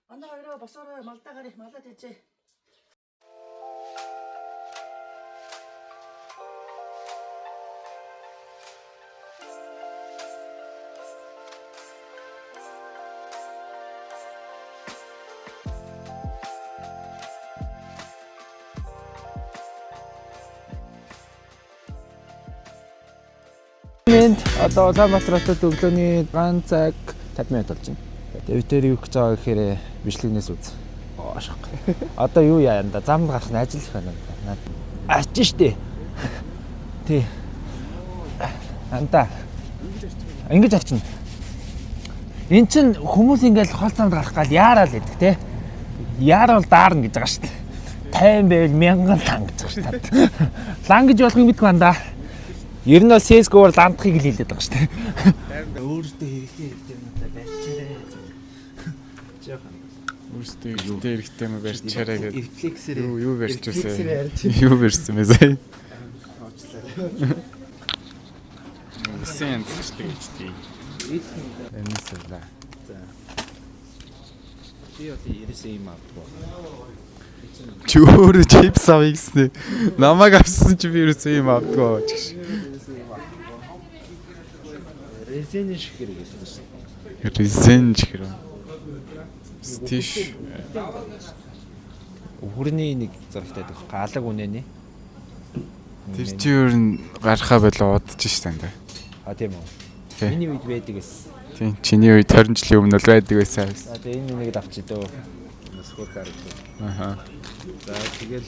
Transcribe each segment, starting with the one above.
Манай хоёроо босоорой малдаагаар их малаад ижээ. Минут одоо Улаанбаатар хотод өглөөний гаан цаг 50 минут болж байна. Тэгээ бид тэр юу гэж байгаа гэхээр бичлэгнээс үз. Оошох. Одоо юу яа юм да? Замд гарах нь ажил их байна. Наад арчин штэ. Тий. Анда. Ингэж арчна. Эн чин хүмүүс ингээл хол замд гарах гал яарал гэдэг те. Яарал даарна гэж байгаа штэ. 50 байвал 1000 лан гэж байгаа штэ. Лан гэж болохыг мэдгүй андаа. Ер нь бол CS:GO-оор ландахыг л хэлээд байгаа шүү дээ. Өөртөө хэрэгтэй хэрэгтэй юмудаа барьчаарай. Жохон. Өөрсдөө хэрэгтэй хэрэгтэй юм барьчаарай гэдэг. Рефлексээр Юу барьчихсан? Юу барьсан бэ сая? Үсэн янзлдаг гэж тий. Энэс л. Би бол ерөөсөө юм авдаггүй. Чи өөрөө чипс авъя гэснэ. Намайг авсан чи би ерөөсөө юм авдаггүй гэж. Резин шихэр гэж байна шүү. Резен чихэр. Стиш. Өвхөрний нэг зурагтай байдаг. Галаг үнэний. Тэр чи өөр нь гарахаа болоо удаж ш танд. А тийм үү. Тий. Миний үед байдаг эс. Тийм чиний үед 20 жилийн өмнө л байдаг байсан. За тэгээ энэ нэг л авчи дөө. Өсгөр гардаг. Аха. За тэгэл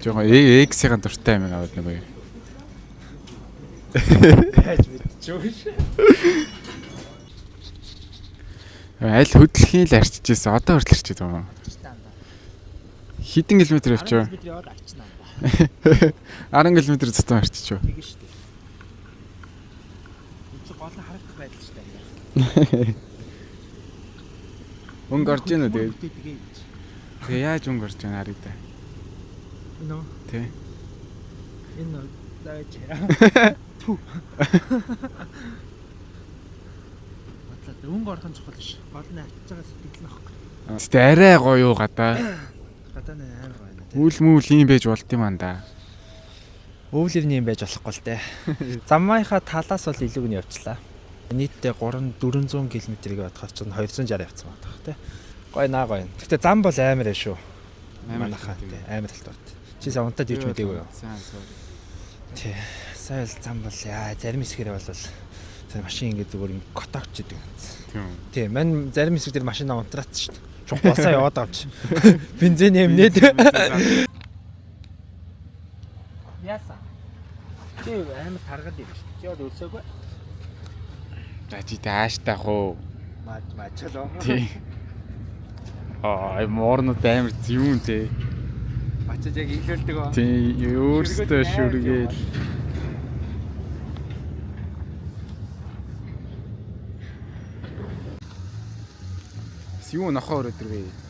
Жохон X-ийн дуртай юм аваад нөгөө. яаж мэдчихв ш. Аль хөдлөхийн л арчижсэн. Одоо хүртэл арчиж байгаа юм. Хэдэн километр явчих Бид яваад авчна. вэ? 10 км зутан арчиж юу? Тэгэн шүү дээ. Энд чинь гол нь харагдах байдал шүү дээ. Өнгө орж ийн үү тэгээд? Тэгээ гэж. Тэгээ яаж өнгө орж ийн харъя да. Энэ үү? Тий. Энэ үү? За байж. Тү. Бодлоо. Өнгө орох нь чухал биш. Гол нь авчиж байгаа сэтгэл нь аахгүй. Гэтэ арай гоё юу гадаа. Гадаа нэг амар гоё байна. Үл мүл юм байж болд юм ан да. Өвөл ирний юм байж болохгүй л дээ. Заммынхаа талаас бол илүү нь явчлаа. Нийтдээ 3 400 км-ийг бодохоор чинь 260 явцсан байна тий. Гоё наа гоё. Гэтэ зам бол амар ээ шүү. Манайхаа тий амар талбарт. Чи сайн унтаад ирж мдэггүй юу? Сайн sorry. Тий. Сайн л зам бол яа зарим хэсгэрээ бол тэр машин ингэ зүгээр ингэ котогч идэг юм. Тийм. Тий, мань зарим хэсэг дээр машина унтраацсан шүү дээ. Чух босоо яваад байгаа юм чи. Бензин нэмнээд. Яасан? Чи амар таргад ирж шүү дээ. Чи бол өлсөөгүй. За чи тааштай хуу. Маж мажлаа. Тий. Аа, муурнууд амар зүүн те. Бачаж яг илүүлдэг ба. Тий, өөртөө шүргээл. Бас юу нохоо өрөөд ирвэ?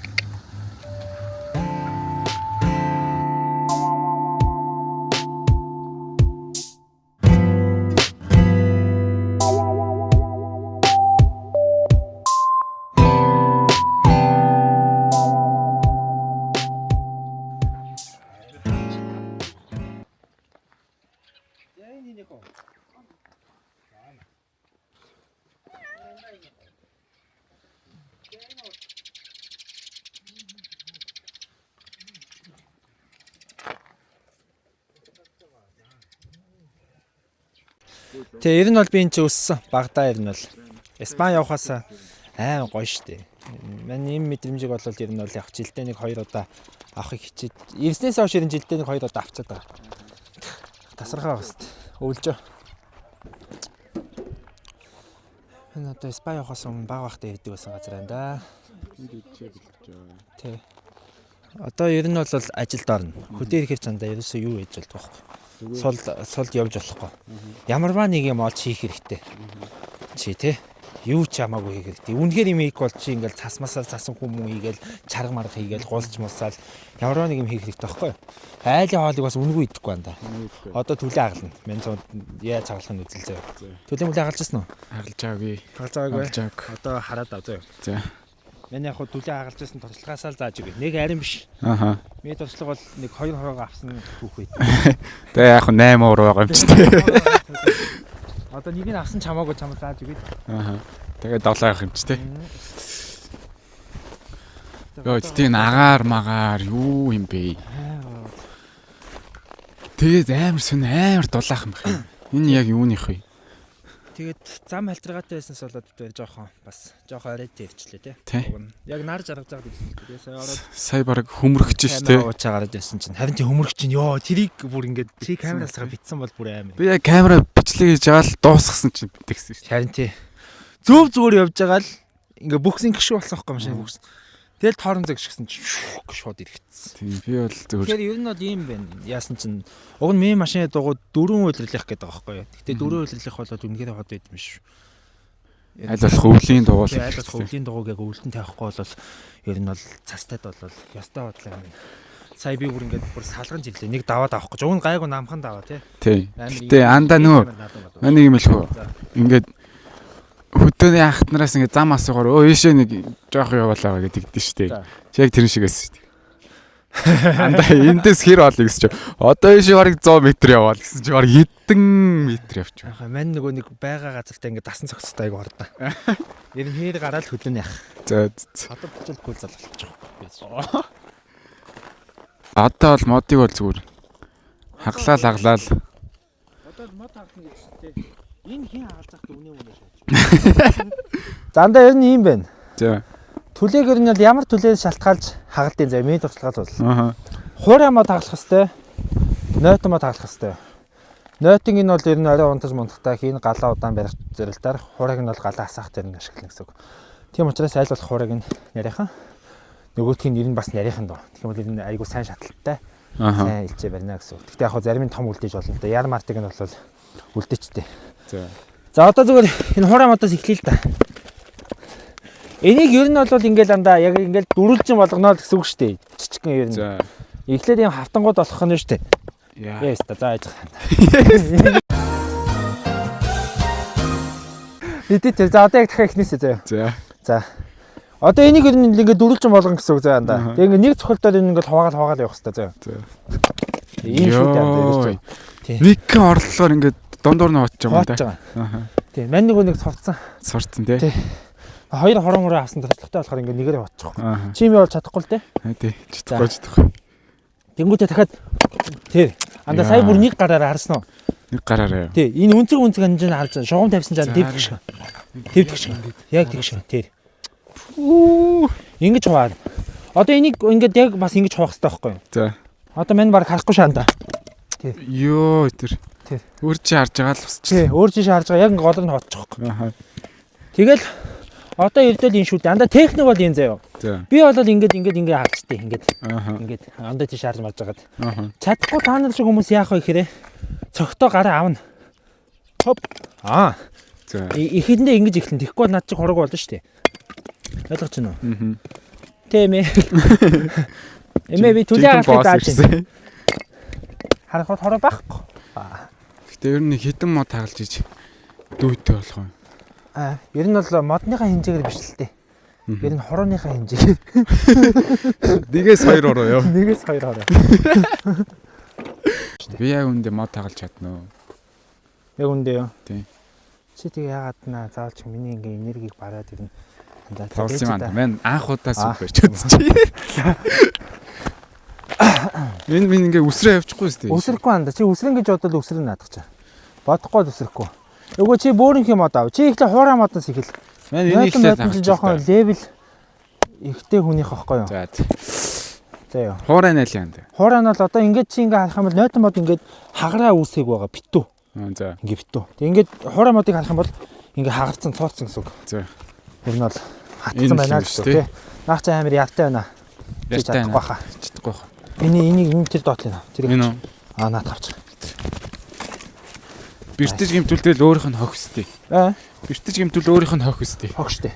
Тэгээ ер нь бол би энэ чи өссөн. Багадаа ер нь бол Испани явахаас аим гоё штэ. Мань ийм мэдрэмжийг бол ер нь бол яг жилдээ нэг хоёр удаа авахыг хичээж. Ирснээс хойш ер нь жилдээ нэг хоёр удаа авчаад байгаа. Тасархаа байгаа хэвээр. Өвлжөө. Энэ одоо Испани явахаас өмнө баг багтаа ирдэг байсан газар байна да. Тий. Одоо ер нь бол ажилд орно. Хөдөө ирэхээр чандаа ерөөсөө юу хийж болдог байхгүй. Сул сулд явж болохгүй. Ямарваа нэг юм олж хийх хэрэгтэй. Чи тий. Юу ч хамаагүй хийх хэрэгтэй. Үнэхээр юм хийх бол чи ингээл цасмасаа цасан хүмүүн хийгээл чарга марга хийгээл гулж мулсаал ямарваа нэг юм хийх хэрэгтэй байхгүй юу? Айлын хоолыг бас үнэгүй идэхгүй байна да. Одоо түлээ хагална. Мен цоо яаж хагалах нь үзэл заяа. Түлээ мүлээ хагалж ирсэн үү? Хагалж байгаагүй. Хагалж байгаагүй. Хагалж байгаагүй. Одоо хараад ав заяа. За. Миний яг хуу түлээ хагалж байсан туршлагаасаа л зааж өгье. Нэг арим биш. Аха. Миний туршлага бол нэг 2 хороо авсан түүх байт. Тэгээ яг 8 уур байгаа юм чи тий. Одоо нэг нь авсан ч хамаагүй чамд зааж өгье. Аха. Тэгээ 7 явах юм чи тий. Йоо тийм агаар магаар юу юм бэ? Тэгээд амар сонь амар дулаах юм байна. Энэ яг юуных вэ? Тэгээд зам халтиргаатай байснаас болоод бид жоохон бас жоохон арай тэрчлээ тий. Тий. Яг нар жаргаж байгаа гэсэн. Тэгээ сая ороод Сая бараг хөмрөгч ш тий. камера уучаа гараад байсан чинь харин тий хөмрөх чинь ёо тэрийг бүр ингээд чи камераас га битсэн бол бүр амар. Би яг камера бичлэг хийж байгаа л дуусгасан чинь тэгсэн ш. Харин тий. Зөв зүгээр явж байгаа л ингээ бүхсэн гişүү болсон байхгүй машин бүхсэн. Тэгэл тоорон зэг гişгсэн чинь шүүх шууд ирэхтсэн. Тийм би бол зүгээр Тэгэхээр ер нь бол ийм байна. Яасан чинь уг нь миний машины дугуй дөрвөн үйлрэлэх гэдэг байгаа байхгүй юу. Гэтэ дөрвөн үйлрэлэх болоод үнэхээр хот байд юм шүү. аль болох өвлийн дугуул. Тэгээ аль болох өвлийн дугуйг яг өвлөн тавихгүй бол ер нь бол цастайд бол ёстой бодлоо юм. Сая би бүр ингээд бүр салган жирлээ. Нэг даваад авах гэж. Уг нь гайгүй намхан даваа тий. Тий. Амар Гэтэ андаа нөө амар наадам болов. манай нэг юм хэлэх үү? За. Ингээд хөдөөний ахтнараас ингээд зам асуугаар өө ийшээ нэг жоох яваалаа гэдэг тэгдэж штэ. За. Чи яг тэрэн шиг байсан штэ. Андаа эндээс хэр ол гэсэн чи одоо ийшээ бараг 100 м яваал гэсэн чи бараг хэдэн метр явчих. Яхаа мань нөгөө нэг байгаа газартай ингээд дасан цогцтой айгу ордоо. Ер нь хээр гараал хөдөн яах. За за. Одоо бичэлгүй залгалчих. Би. Одоо бол модыг бол зүгээр хаглаал хаглаал Одоо л мод хагална гэж тий. Энэ хин хагалж байхдаа үнэ үнэ шааж. За андаа ер нь ийм байна. За. Түлээг ер нь бол ямар түлээс шалтгаалж хагалдیں۔ Заа миний туршлагаас бол. Аха. Хуурай мод хагалах хэвээр. Нойтон мод хагалах хэвээр. Нойтон энэ бол ер нь орой унтаж мунтахтаа хийн галаа удаан барих зорилтоор хуурайг нь бол галаа асаах дээр нь ашиглана гэсэн үг. Тийм учраас аль болох хуурайг нь нарийнхан нөгөөх нь ер нь бас нарийнхан доо. Тэгэх юм бол ер нь айгүй сайн шаталттай Аха. сайн илжээ барина гэсэн үг. Гэхдээ яг хөө зарим нь том үлдээж болно л да. Яр мартыг нь бол үлдээчтэй. За. За одоо зүгээр энэ хуурай модоос эхлэе л да. Энийг ер нь бол ингээл андаа яг ингээл дөрвөлжин болгоно л гэсэн үг шүү дээ. Жижигхэн ер нь. За. Эхлээд юм хавтангууд болох нь шүү дээ. Яа. Яа өста за яж байгаа. Хэдий тэр за одоо яг дахиад эхнээсээ заяа. За. За. Одоо энийг ер нь ингээд дөрвөлжин болгоно гэсэн үг заяа андаа. Аха. Тэгээ ингээд нэг цохилдоор энэ ингээд хуваагаал хуваагаал явах хэрэгтэй заяа. За. Ийм шүү дээ андаа ерөөсөө. Йой. Тий. Нэгэн орлолоор ингээд дундуур нь очиж байгаа юм Хувааж да. байгаа. Аха. Тий. Мань нөгөө нэг сурцсан. Сурцсан тий. Тий. Хоёр хорон мороо авсан туршлагатай болохоор ингээд нэгээр явуучих. Аха. Чи юм явал чадахгүй л дээ. Тий. Чадахгүй чадахгүй. Тэнгүүтээ дахиад тэр андаа Яа. сая бүр нэг гараараа харсан уу? Нэг гараараа. Тий. Энэ үнцэг үнцэг ханж харж байгаа. Шугам тавьсан жаа За, дэвдэх шиг. Дэвдэх шиг. Яг тэгш шиг. Тэр. Үу. Ингэж хуваа. Одоо энийг ингээд яг бас ингэж хуваах хэрэгтэй байхгүй юу? За. Одоо мань баг харахгүй шаанда. Йоо тэр. Тэр. Өөр чи харж байгаа л усч. Тий, өөр жиш харж байгаа яг ингээ голоор нь хоцчих. Аха. Тэгэл одоо ердөө энэ шүү дээ. Андаа техник бол энэ заяа. За. Би бол ингээд ингээд ингээ харчтээ. Ингээд Аха. ингээд андаа тийш харж марж байгаад. Аха. Чадахгүй та нар шиг хүмүүс яах вэ гэхээр цогтоо гараа авна. Хоп. Аа, За. эхэндээ ингэж эхлэн. Тэгэхгүй бол над чи хорог болно шүү дээ. Ойлгож байна уу? Мгм. Тийм ээ. Эмээ би түлээ Жинхэнэ хаалт босс зааж байна. ирсэн. Харахад хороо байхгүй. Гэтэ ер нь хідэн мод хагалж иж дүүтэй болох юм. Аа, ер нь бол модныхаа хэмжээгээр биш л дээ. Ер нь хорооныхаа хэмжээгээр. Нэгээс хоёр уруу ёо. Нэгээс хоёр хороо. Би яг үндэ мод хагалж чадна уу? Яг үндэ юу? Тийм. Чи тэг яагаад наа заавал чи миний ингээ энергийг бараад ирнэ. За Тоглосон юм аа. Мэн анх удаа Аа. сүг барьж үзчихье. Энэ минь ингээ үсрээ явчихгүй сте. Өсөрөхгүй анда. Чи өсрөн гэж бодвол өсрөн наадах чаа. Бодохгүй бол өсөрөхгүй. Өгөө чи бөөрөнх юм мод ав. Чи ихлэ хуурай модоос эхэл. Мэн энийг Нойтон ихлээр нойтон чинь жоохон левел ихтэй хүнийх байхгүй юу? За. За юу. Хуурай найлын анд. Хуурай нь бол одоо ингээд чи ингээ харах юм бол нойтон мод ингээд хагараа үүсээг байгаа битүү. Аа за. Ингээ битүү. Тэг ингээд хуурай модыг харах юм бол ингээ хагарцсан цоорцсон гэсэн үг. За. Ер нь бол Энэ хатсан байна л л юм гэсэн шүү, үг тий. Наа чи амар яртай байна. Чи Ярьтай чадахгүй байна. хаа. Чадахгүй хаа. Энэ энийг энэ тэр доотлын. Тэр Энэ үү? Аа наад авчих. Бэртэж гимтүүлтэл өөрийнх нь хөх өстэй. Аа Бэртэж гимтүүл өөрийнх нь хөх өстэй. хог штэ.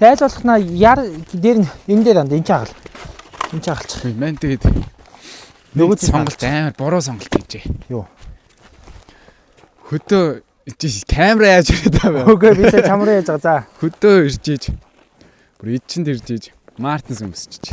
Тэг аль болох на яр дээр нь энэ дээр анд энэ ч хагал. Энэ ч хагалчих. Мэн тэгээд Нөгөө нөгөө чинь сонголт амар буруу сонголт хийжээ. Юу? Хөдөө чи камера яаж ирээд байгаа вэ? Үгүй би сая чамруу яаж байгаа. За. Хөдөө ирж иж Бүр ид чин тэрж иж Мартинс өмсчиж.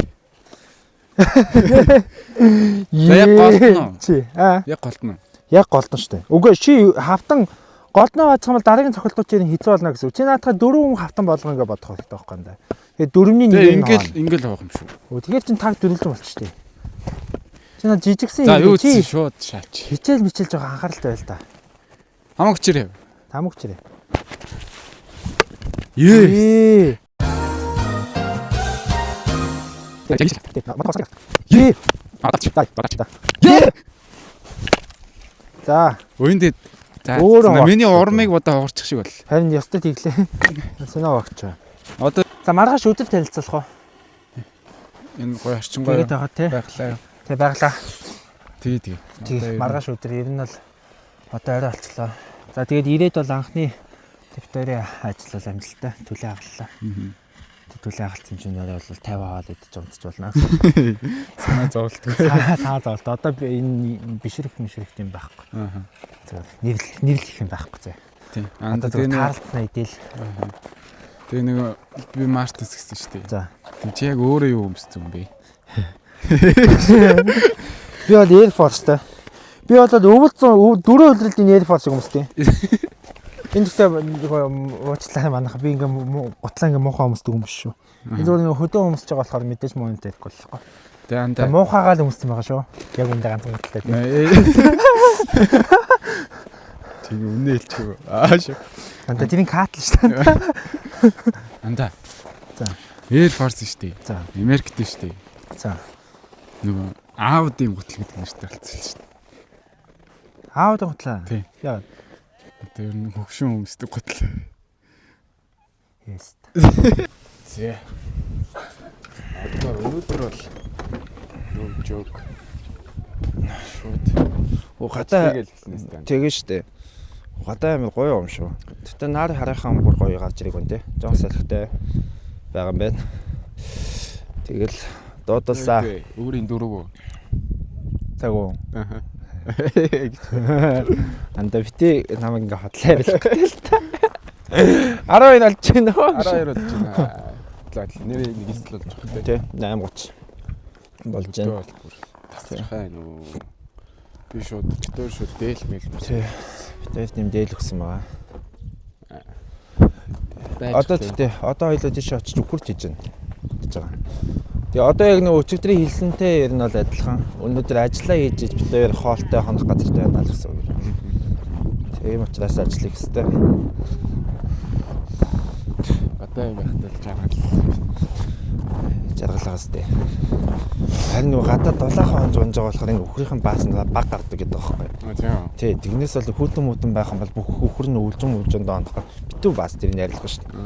За яг голдно. Чи аа Яг голдно. яг голдно штэ. Үгүй чи хавтан голдно баацах юм бол дараагийн цохилтууд чинь хэцүү болно гэсэн үг. Чи наадахаа дөрвөн хавтан болгоно гэж бодох хэрэгтэй байхгүй юм да. Тэгээ дөрвний нэг Тэгээ нь ингээл ингээл авах юм шүү. Тэгэхээр чин таг дөрвөлжин болчих штэ. Чи наа жижигсэн За юу чи чи шууд шаач. хичээл мичээл жоохон анхааралтай байл та. Хамаг чирээ. Тамаг чирээ. Ее. Ээ. Ээ. За. Ее. За, Уйнд за Өөрөө миний ховорчих. урмыг бодоо ховорчих шиг бол. харин ёстой тэглээ. Соноо багч. Одоо За, маргааш өдөр танилцуулах уу? энэ гоё орчин гоё Тэгээд байгаа тий. байглаа. Тэг байглаа. Тэгээ тэгээ. Тэг маргааш өдөр ер нь бол одоо орой болчлоо. За, тэгээд ирээд бол анхны дэвтэрийн ажил бол амжилттай төлөө хагаллаа. Тэг төлөө хагалсан чинь орой бол 50 хоол идэж унтж болно. Санаа зовлтгүй. Цаа зовлт. Одоо би энэ бишрэх мишрэх юм байхгүй. Аа. Зөв нэрлэх нэрлэх юм байхгүй зэ. Тийм. Одоо Одоо зөв тэгээ нэг таарлцсан идэл. тэгээ нэг би Мартинс гэсэн шүү дээ. За. Тэг чи яг өөрөө юу өмссөн юм бэ? Би бол Air Force-тай. Би бол өвөл зүүн дөрөв үлрэлийн Air Force-ыг өмсдөг. Энэ гэхдээ уучлаарай манайх би ингээ гутлаа ингээ муухай өмсдөг юм биш шүү. Энэ зүгээр ингээ хөдөө өмсөж байгаа болохоор мэдээж муу юм тарихгүй болохгүй. Тэгээ Тэгээ андаа. муухайгаа л өмссөн байгаа шүү. Яг үндэ ганцхан гуталтай тийм. Тэг үнэ хэлчихв. Аа шүү. Анда тэрийн катл шүү дээ. Андаа. За. Air Force шүү дээ. За. Америкт шүү дээ. За. Нөгөө Audi-ийн гутал гэдэг нэртэй болчихсон шүү дээ. Аауд гутлаа. Тий. Яа. Одоо ер нь хөгшин өмсдөг гутал. Yes. Зэ. Одоо өнөөдөр бол no joke. Шууд. Оо гадаа Тэгэл хэлнэ сте. тэгээ штэ. Гадаа амар гоё юм шүү. Гэтэ нар хараахан бүр гоё гарч ирэх юм те. Жоон салхитай байгаа юм байна. Тэгэл дуудалсаа. Өөрийн дөрөв үү? Цаг уу. Аа. Анда бити намайг ингээ хотлоо ярих гэдэг л та. 12 болж байна уу? 12 болж байна. За нэрээ нэг эсэл болж байгаа Тий 8:30 болж байна. Тасархай нүү. Би шууд битээр шууд дээл мэл юм. Тий. Битээр нэм дээл өгсөн байгаа. Одоо тэгтээ одоо хоёлоо тийш очиж үхэрч хийж байна гэж байгаа. Тэгээ одоо яг нэг өчигдрийн хэлсэнтэй ер нь бол адилхан. Өнөөдөр ажиллаа хийж иж бид хоёр хоолтой хонох газартай байна л гэсэн үг. Тийм учраас ажил хийх хэрэгтэй. Одоо юм байхдаа л жаргал. Жаргалаагаас тээ. Харин нөгөө гадаа дулаахан хонж унж байгаа болохоор ингэ үхрийнхэн баас нь баг гардаг гэдэг байхгүй. Аа тийм. Тий, тэгнээс бол хүүтэн мүтэн байх юм бол бүх үхэр нь өвлжин өвлжөнд ондох. Битүү баас тэр нь ярилах шүү дээ.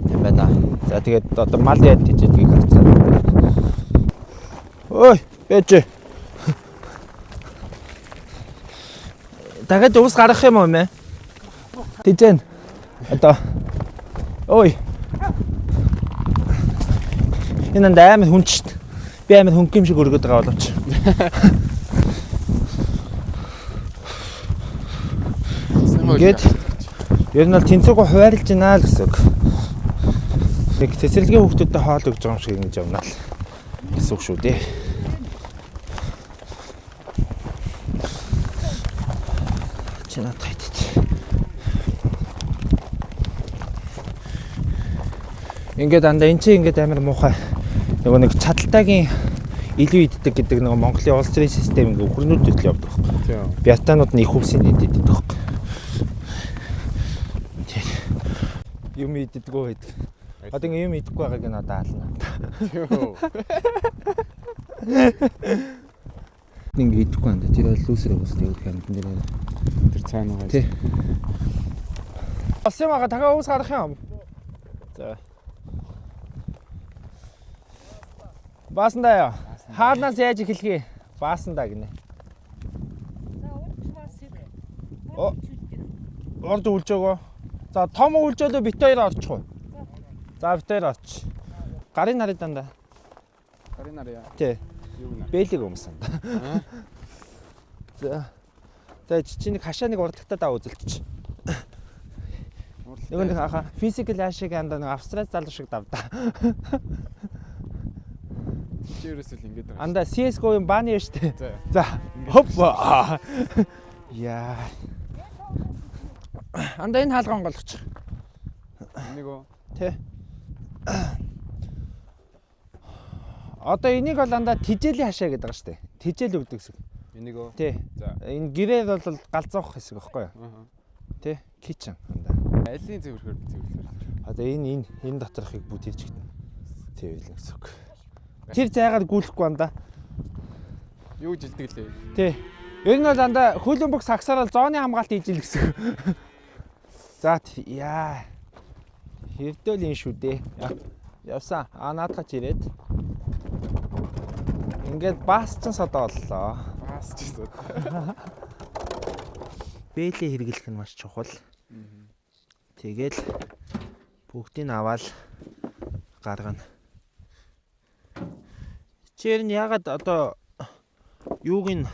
Тийм байна. За тэгээд одоо мал яд тийжээдгийг харцгаа. Ой, бэж. Дахиад ус гарах юм уу мэ? Тийжэн. Одоо. Ой. Энэ анд амар хүнд шүү дээ. Би амар хөнгө юм шиг өргөд байгаа боловч. Ингээд ер нь бол тэнцвэргүй хуваарлж байна л гэсэн үг. Нэг цэцэрлэгийн хүүхдүүдэд хоол өгж байгаа юм шиг ингэж явна л гэсэн үг шүү дээ. Чи надад хайдт. Ингээд андаа эн чинь ингээд амар муухай нөгөө нэг чадалтайгийн илүү иддэг гэдэг нөгөө Монголын улс төрийн систем ингээд өхөрнүүд төрөл явдаг байхгүй. Тийм. Бятанууд нь их хөвсийн эд иддэг байхгүй. Тийм. Юм иддэггүй байдаг. Одоо ингээ юм идэхгүй байгааг нь одоо ална. Йоо. Ингээ идэхгүй анда. Тэр бол лүүсэр өгсөн юм амьд нэр. Тэр цаана байгаа. Тий. Болсон юм ага дахиад ус гарах юм. За. Баасандаа яа. Хаалнаас яаж эхлэх вэ? Баасандаа гинэ. О. Урд үлжөөгөө. За том үлжөөлөө бит хоёр орчих уу? За бит хоёр орч. Гарын нарыг дандаа. Гарын нарыг. Тий. Юу нэ? Бэлэг өмсөн. За. За чи нэг хашаа нэг урдлагтаа даа үзэлчих. Нөгөө нэг аха physical ашиг андаа нэг австрал залуу шиг давдаа. Чи ерөөсөө л ингэж байгаа. Андаа CS:GO-ын бааны штэ. За. За. Хоп. Яа. Андаа энэ хаалга онгойлгоч. Энийг үү? Тэ. Одоо энийг бол андаа тижээлийн хашаа гэдэг байгаа штэ. Тижээл өгдөг гэсэн. Энийг үү? Тэ. За. Энэ гэрээр бол галзуух хэсэг байхгүй юу? Аа. Тэ. Kitchen андаа. Алийн цэвэрхээр би цэвэрлэх. Одоо энэ энэ энэ доторхыг бүгд хийж гитэн. Цэвэрлэн гэсэн үг. Тэр зайгаар гүйлэхгүй андаа. Юу жилдэг лээ? Тэ. Ер нь бол андаа хөлбөмбөг сагсаараа зооны хамгаалт хийж ил гэсэн. үг. За яа. Хэрдэл энэ шүү дээ. Явсан. А наадах ч ирээд. Ингээд бас ч содоо боллоо. Бас ч содоо. Бээлий хэрэглэх нь маш чухал. Тэгэл бүгдийг аваад гаргана. Чи ер нь ягаад одоо юуг нь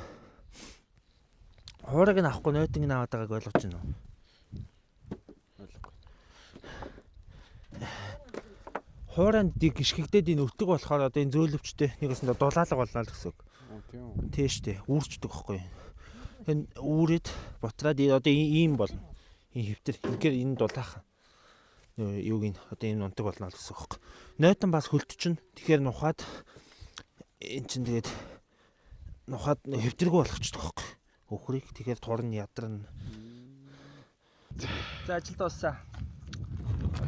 хуурайг нь авахгүй нойтонг нь аваад байгааг ойлгож байна уу? Ойлгохгүй. Хуурайнд гიშгэгдээд энэ өтөг болохоор одоо энэ зөөлөвчтэй нэг өсөндө дулаалга болно л гэсэн үг. Оо тийм үү. Тэ штэ үүрчдэг байхгүй юу? Тэгэхээр үүрээд бутраад одоо ийм болно. Энэ хэвтэр үнэхээр энэ дулаахан юуг нь одоо энэ унтаг болно л гэсэн үг байхгүй. Нойтон бас хөлтчин. Тэгэхээр нухаад эн чин тэгээд нухаад хэвтэргүй болгочдөг байхгүй. Өхрийг тэгэхээр турн ядарна. За ажил дууссан.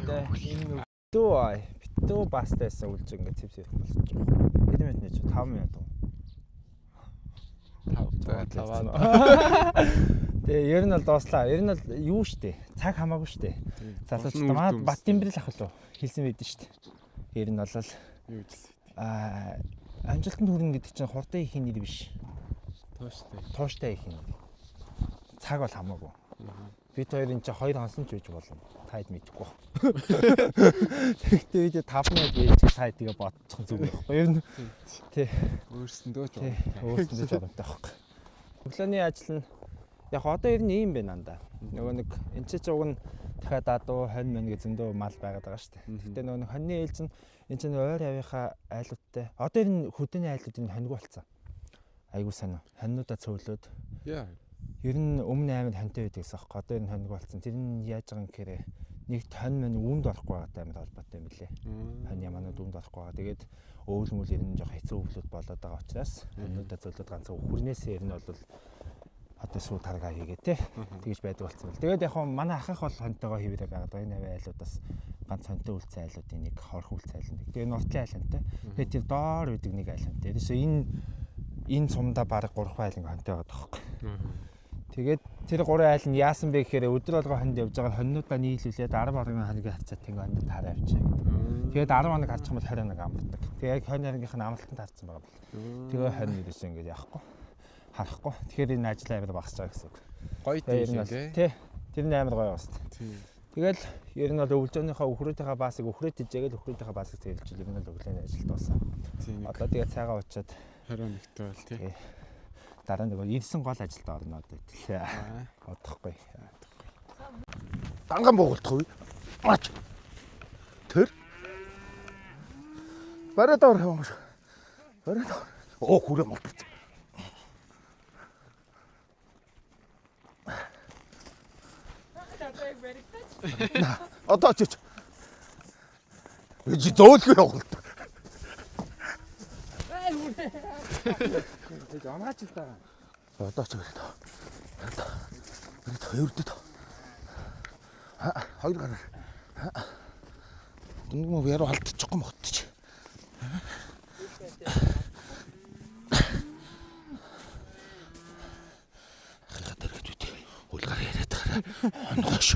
Одоо энэ битүү ай битүү бастайсан үлж ингээд цэв цэвэрхэн болчих жоох. Хэдэн минут нэж 5 минут уу? 5 5. Тэгээ ер нь бол дууслаа. Ер нь бол юу штэ. Цаг хамаагүй штэ. Залуучууд маа Баттимбрэл ах лу хэлсэн байдэн штэ. Ер нь бол юу хэлсэн? Аа амжилтанд хүрнэ гэдэг чинь хурдан их нэр биш. Тууштай. Тууштай их нэр. Цаг бол хамаагүй. Бид хоёрын чинь 2 хонсон ч байж болно. Та хэд мэдэхгүй. Тэгэхдээ бид 5 минут байж та хэдгээ бодчих зүг байхгүй юу? Ер нь тий. Өөрсөндөө ч өөрсөндөө ч боломжтой байхгүй. Өглөөний ажил нь яг одоо ер нь ийм байна андаа. Нөгөө нэг энэ ч уг нь дахиад дадуу хонь мэн гэж зөндөө мал байгаад байгаа шүү дээ. Гэхдээ нөгөө нэг хоньны ээлж нь энэ чинь ойр авийнхаа айлуудтай. Одоо ер нь хөдөөний айлууд энэ хоньгүй болсон. Айгуу сайн. Хоньнуудаа цөвлөөд. Яа. Ер нь өмнө амар хоньтой байдаг гэсэн аахгүй. Одоо ер нь хоньгүй болсон. Тэр нь яаж байгаа юм гэхээр нэгт хонь мань үүнд орохгүй байгаатай амар холбоотой юм билээ. Хонь яманууд үүнд орохгүй байгаа. Тэгээд өвөл мөл ер нь жоох хэцүү өвлүүд болоод байгаа учраас хоньнуудаа цөвлөөд ганцхан өхөрнөөсөө ер нь бол одоо сүү таргаа хийгээ те. Тэгж байдаг болсон байл. Тэгээд яг хөө манай ахах бол хоньтойгоо хэвээрээ байгаад байгаа. Энэ авийн айлуудаас ганц хоньтой үлдсэн айлуудын нэг хорх үлдсэн айл нэг. Тэгээд нуртлын айл хоньтой. Тэгээд тэр доор байдаг нэг айл хоньтой. Ерөөсөө энэ сумдаа бараг 3 айл ингээ хоньтой байгаа байхгүй. Тэгээд тэр 3 айл нь яасан бэ гэхээр өдөр болгон хонд явж байгаа хоньнуудаа нийлүүлээд 10 орны хоногийн харьцаат ингээ хондод хараа авчаа гэдэг. Тэгээд 10 хоног харчих юм бол 20 хоног амардаг. Тэгээд яг хонь хоногийн нь амралтанд харцсан байгаа бол. Тэгээ хонь ерөөсөө ингээ яахгүй. Харахгүй. Тэгэхээр энэ ажил амар багасч байгаа гэсэн үг. Гоё тийм тий. Тий. Тэр нь амар гоё бас. Тэгэл ер нь бол өвлжөөнийхөө өхрөөдийнхөө баасыг өхрөөд хийжээгээл өхрөөдийнхөө баасыг цэвэрлжил ер нь бол өглөөний ажил дуусаа. Одоо тэгээ цайгаа уучаад 21-т бол тий. Дараа нөгөө ирсэн гол ажилд орно одоо тий. Удахгүй. Данган буугалдах уу? Ач. Тэр. Барай доор юм. Барай доор. Оо хүрээ мартчихсан. Одоо очиж. Чи зөөлгөө явуулт. Тэг онгаач л байгаа. Одоо ч барай. Барай өрдөд. Хоёр гараар. Дүнг мө яруу алдчихгүй могтчих. Ахыгаа дэргэд үт. Үлгаар яриад байгаа. Онгоош.